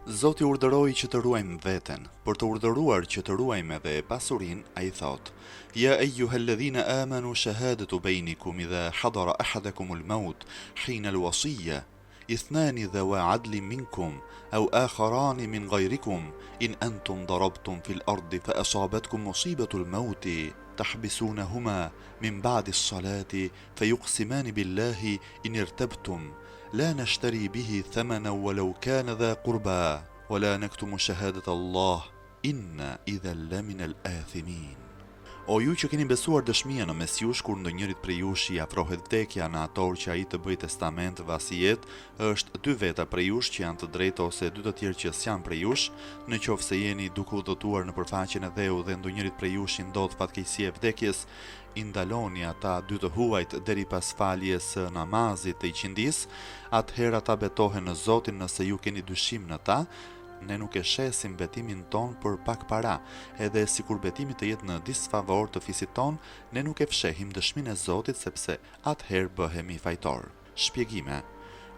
Zoti urdhëroi që të ruajmë veten, për të urdhëruar që të ruajmë edhe pasurinë, ai thotë, Ja ejjuhelledhine amanu shahadetu bejnikum idha hadara ahadakumul maut hina al-wasiyya ithnani dhawa adlin minkum aw akharani min ghayrikum in antum darabtum fil ardi fa asabatkum musibatul mauti tahbisunahuma min ba'di as-salati fayuqsimani billahi in irtabtum la nashtari bihi thamanan walau kana dha qurba wa la naktumu shahadat Allah inna idhan lamina al-athimin. O ju që keni besuar dëshmia në mes jush kur ndonjërit prej jush i afrohet vdekja në atë orë që ai të bëjë testament vasijet është dy veta prej jush që janë të drejtë ose dy të tjerë që s'janë prej jush në qoftë se jeni duke udhëtuar nëpër faqen e dheut dhe ndonjërit prej jush i ndodh fatkeqësia e vdekjes i ndaloni ata dy të huajt deri pas faljes së namazit të iqindisë, atëherë ata betohen në Zotin nëse ju keni dyshim në ta, ne nuk e shesim betimin tonë për pak para, edhe sikur betimi të jetë në disfavor të fisit tonë, ne nuk e fshehim dëshminë e Zotit sepse atëherë bëhemi fajtorë. Shpjegime,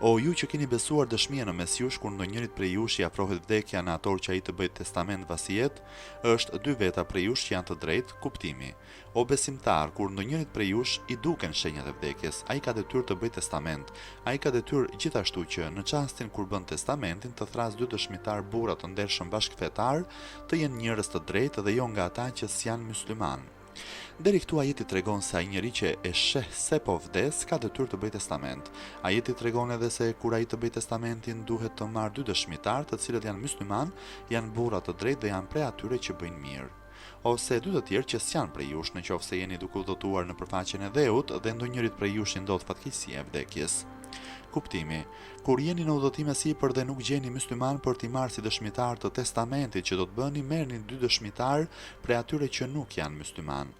O ju që keni besuar dëshmia në mes jush kur ndonjërit prej jush i afrohet vdekja në atë orë që ai të bëjë testament vasijet, është dy veta prej jush që janë të drejtë, kuptimi. O besimtarë, kur ndonjërit prej jush i duken shenjat e vdekjes, ai ka detyrë të bëjë testament. Ai ka detyrë gjithashtu që, në çastin kur bën testamentin, të thrasë dy dëshmitarë burra të ndershëm bashkëfetarë, të jenë njerëz të drejtë dhe jo nga ata që s'janë myslimanë. Deri këtu ajeti tregon se ai njeri që e sheh se po vdes ka detyrë të bëjë testament. Ajeti tregon edhe se kur ai të bëjë testamentin duhet të marrë dy dëshmitarë të cilët janë myslimanë, janë burra të drejtë dhe janë prej atyre që bëjnë mirë. Ose dy të tjerë që s'janë prej jush në qoftë se jeni duke udhëtuar nëpër faqen e dheut dhe ndonjërit prej jush i ndodh fatkeqësia e vdekjes. Kuptimi, Kur jeni në udhëtim e sipër dhe nuk gjeni myslimanë për t'i marrë si dëshmitarë të testamentit që do të bëni, merrni dy dëshmitarë prej atyre që nuk janë myslimanë.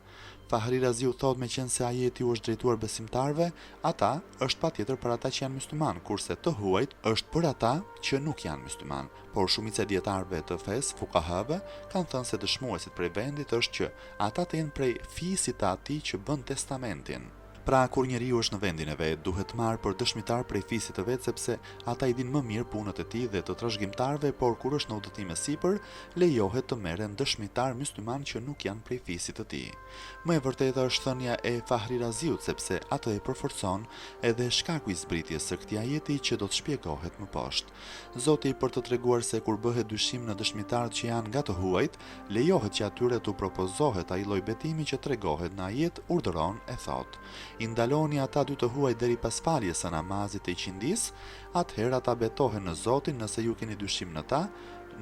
Fahri Raziu thotë meqenëse ajeti u është drejtuar besimtarëve, ata, është patjetër për ata që janë myslimanë, kurse të huajt, është për ata që nuk janë myslimanë. Por shumica e dijetarëve të fesë, fukahave, kanë thënë se dëshmuesit prej vendit është që ata të jenë prej fisit të atij që bën testamentin. Pra, kur njeriu është në vendin e vet, duhet marrë për dëshmitar prej fisit të vet sepse ata i dinë më mirë punët e tij dhe të trashëgimtarëve, por kur është në udhëtim e sipër, lejohet të merren dëshmitarë myslimanë që nuk janë prej fisit të tij. Më e vërteta është thënia e Fahri Raziut sepse atë e përforcon edhe shkaku i zbritjes së këtij ajeti që do të shpjegohet më poshtë. Zoti për të treguar se kur bëhet dyshim në dëshmitarët që janë nga të huajt, Lejohet që atyre t'u propozohet ai lloj betimi që tregohet në ajet, urdhëron e thotë, I ndaloni ata dy të huaj deri pas faljes së namazit të iqindisë, atëherë ata betohen në Zotin nëse ju keni dyshim në ta,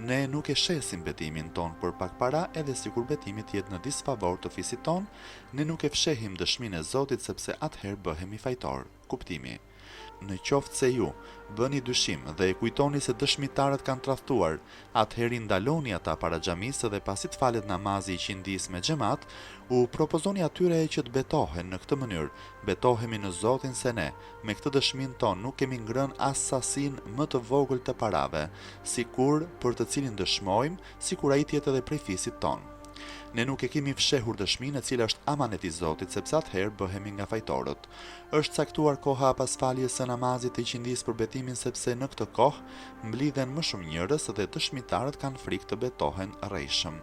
ne nuk e shesim betimin tonë për pak para edhe sikur betimi të jetë në disfavor të fisit tonë, ne nuk e fshehim dëshminë e Zotit sepse atëherë bëhemi fajtorë. Kuptimi. Në qoftë se ju bëni dyshim dhe e kujtoni se dëshmitarët kanë tradhtuar, atëherë i ndaloni ata para xhamisë dhe pasi të falet namazi i iqindisë me xhemat, u propozoni atyre që të betohen në këtë mënyrë, Betohemi në Zotin se ne, me këtë dëshminë tonë nuk kemi ngrënë as sasinë më të vogël të parave, sikur për të cilin dëshmojmë, sikur ai të jetë edhe prej fisit tonë. Ne nuk e kemi fshehur dëshminë e cila është amanet i Zotit, sepse atëherë bëhemi nga fajtorët. Është caktuar koha pas faljes së namazit të iqindisë për betimin sepse në këtë kohë mblidhen më shumë njerëz dhe dëshmitarët kanë frikë të betohen rrejshëm.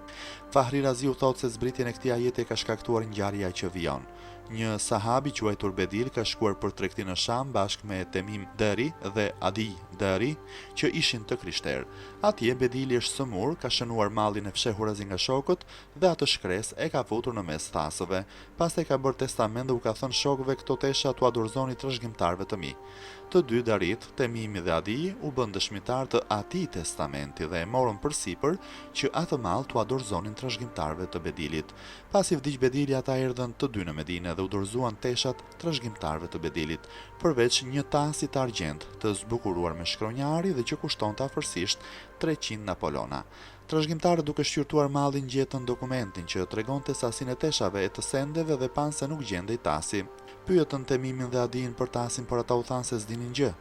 Fahri Raziu thotë se zbritjen e këtij ajeti e ka shkaktuar ngjarja që vijon. Një sahab i quajtur Bedil ka shkuar për tregti në Sham bashkë me Temim Dari dhe Adij Dari, që ishin të krishterë. Atje Bedili është sëmurë, ka shënuar mallin e fshehurazi nga shokët dhe atë shkresë e ka futur në mes thasëve. Pastaj ka bërë testament dhe u ka thënë shokëve këto tesha t'ua dorëzoni trashëgimtarëve të mi. Të dy Daritë, Temimi dhe Adiji, u bënë dëshmitarë të atij testamenti dhe e morën përsipër që atë mall t'ua dorëzonin trashëgimtarëve të Bedilit. Pasi vdiq Bedili ata erdhën të dy në Medine dhe u dorëzuan teshat trashëgimtarëve të Bedilit, përveç një tasi të argjendtë, të zbukuruar me shkronja ari dhe që kushtonte afërsisht 300 napolona. Trashëgimtarët duke shqyrtuar mallin gjetën dokumentin që tregonte sasinë e teshave e të sendeve dhe panë se nuk gjendej tasi. Pyetën Temimin dhe Adijin për tasin por ata u thanë se s'dinin gjë.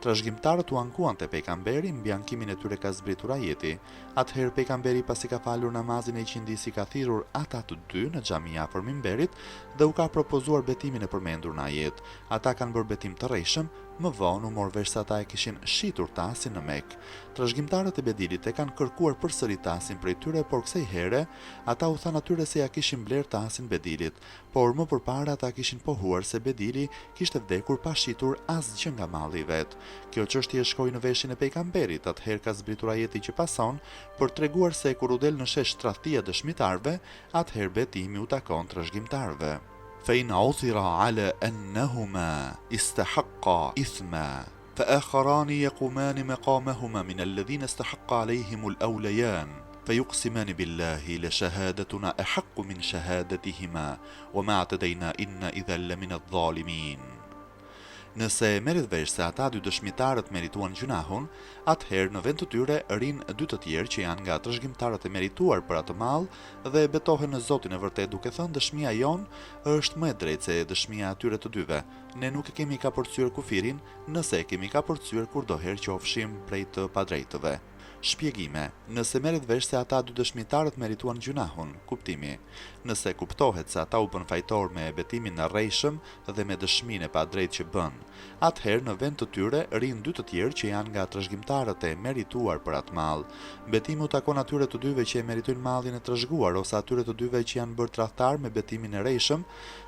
Trashëgimtarët u ankuan te Pejgamberi, mbi ankimin e tyre ka zbritur ajeti. Atëherë Pejgamberi pasi ka falur namazin e iqindisë i ka thirrur ata të dy në xhami afër mimberit dhe u ka propozuar betimin e përmendur në ajet. Ata kanë bërë betim të rrejshëm. Më vonë u mor vesh se ata e kishin shitur tasin në Mekë. Trashëgimtarët e Bedilit e kanë kërkuar përsëri tasin prej tyre, por kësaj here ata u thanë atyre se ia kishin blerë tasin Bedilit. Por më përpara ata kishin pohuar se Bedili kishte vdekur pa shitur asgjë nga malli i vet. Kjo çështje shkoi në veshin e Pejgamberit, atëherë ka zbritur ajeti që pason, për të treguar se kur u del në shesh tradhtia e dëshmitarëve, atëherë betimi u takon trashëgimtarëve. Fe in uthira ala ennehuma istahaqqa ithma, fe akharani jekumani mekamehuma min alledhine istahaqqa alejhimul awlejan, fe juksimani billahi le shahadetuna ehaqqu min shahadetihima, wa ma atedejna inna idhan le min edh-dhalimin. Nëse merret vesh se ata dy dëshmitarët merituan gjynahun, atëherë në vend të tyre rrinë dy të tjerë që janë nga trashëgimtarët e merituar për atë mall dhe betohen në Zotin e vërtetë duke thënë dëshmia jonë është më e drejtë se dëshmia e atyre të dyve, ne nuk e kemi kapërcyer kufirin nëse e kemi kapërcyer kurdoherë qofshim prej të padrejtëve. Shpjegime, Nëse merret vesh se ata dy dëshmitarët merituan gjynahun, kuptimi, Nëse kuptohet se ata u bënë fajtorë me betimin e rrejshëm dhe me dëshminë e padrejtë që bënë, atëherë në vend të tyre rrinë dy të tjerë që janë nga trashëgimtarët e merituar për atë mall. Betimi u takon atyre të dyve që e meritojnë mallin e trashëguar ose atyre të dyve që janë bërë tradhtarë me betimin e rrejshëm,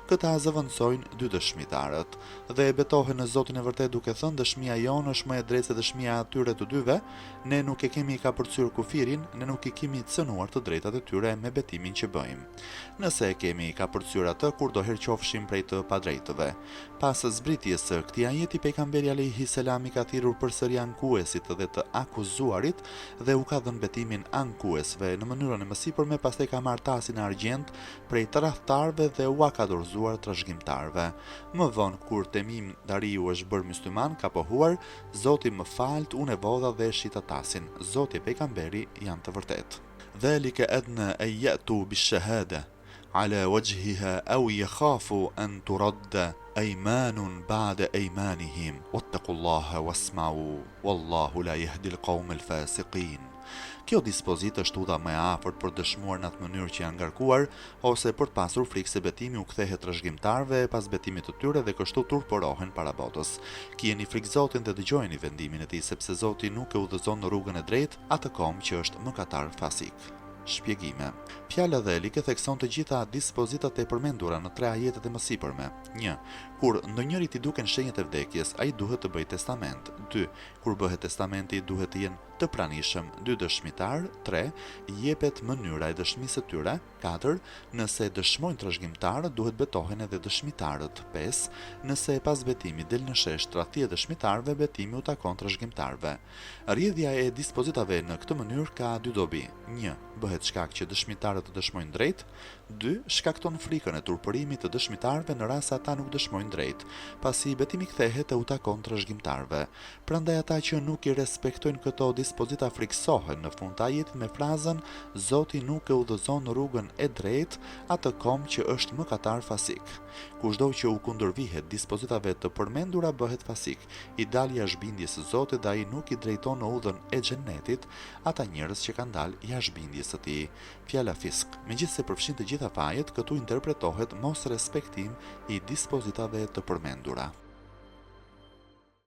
këta zëvendësojnë dy dëshmitarët. Dhe betohen në Zotin e vërtetë duke thënë dëshmia jonë është më e drejtë se dëshmia e atyre të dyve, ne nuk e kemi kapërcyer kufirin, ne nuk i kemi cënuar të drejtat e tyre me betimin që bëjmë. Nëse e kemi kapërcyer atë kurdoherë qofshim prej të padrejtëve. Pas zbritjes së këtij ajeti Pejgamberi alejhi selam i ka thirrur përsëri ankuesit dhe të akuzuarit dhe u ka dhënë betimin ankuesve në mënyrën e mësipërme pastaj ka marrë tasin e argjendtë prej tradhtarëve dhe ua ka dorëzuar trashëgimtarëve. Më vonë, kur Temim Dariu është bërë mysliman, ka pohuar, Zoti më faltë, unë e vodha dhe e shita tasin. Zoti e Pejgamberi janë të vërtetë. Dhalike adna en ya'tu bish-shahada ala wajhiha aw yakhafu an turadda aymanun ba'da aymanihim wattaqullaha wasma'u wallahu la yahdi al-qawma al-fasiqin. Kjo dispozitë është udha më e afërt për të dëshmuar në atë mënyrë që janë ngarkuar, ose për të pasur frikë se betimi u kthehet trashëgimtarëve pas betimit të tyre dhe kështu turpërohen para botës. Kijeni frikë Zotin dhe dëgjojeni vendimin e Tij, sepse Zoti nuk e udhëzon në rrugën e drejtë atë komb që është mëkatar fasik. Shpjegime. Fjala dhelike thekson të gjitha dispozitat e përmendura në tre ajetet e mësipërme. Një. Kur ndonjërit i duken shenjat e vdekjes, ai duhet të bëjë testament. Dy. Kur bëhet testamenti, duhet të jenë të pranishëm dy dëshmitarë, tre, jepet mënyra e dëshmisë së tyre, katër, nëse dëshmojnë trashëgimtarët, duhet betohen edhe dëshmitarët, pesë, nëse pas betimit del në shesh tradhti e dëshmitarëve, betimi u takon trashëgimtarëve. Rrjedhja e dispozitave në këtë mënyrë ka dy dobi, një, bëhet shkak që dëshmitarët të dëshmojnë drejt, dy, shkakton frikën e turpërimit të dëshmitarëve në rast se ata nuk dëshmojnë drejt, pasi betimi kthehet e u takon trashëgimtarëve. Prandaj ata që nuk i respektojnë këto dispozita frikësohen në fund të ajetit me frazën Zoti nuk e udhëzon në rrugën e drejtë atë komb që është mëkatar fasik. Kushdo që u kundërvihet dispozitave të përmendura bëhet fasik, i dalë jashtë bindjes së Zotit dhe ai nuk i drejton në udhën e xhennetit ata njerëz që kanë dalë jashtë bindjes së tij. Fjala fisk, megjithëse përfshin të gjitha fajet, këtu interpretohet mosrespektim i dispozitave të përmendura.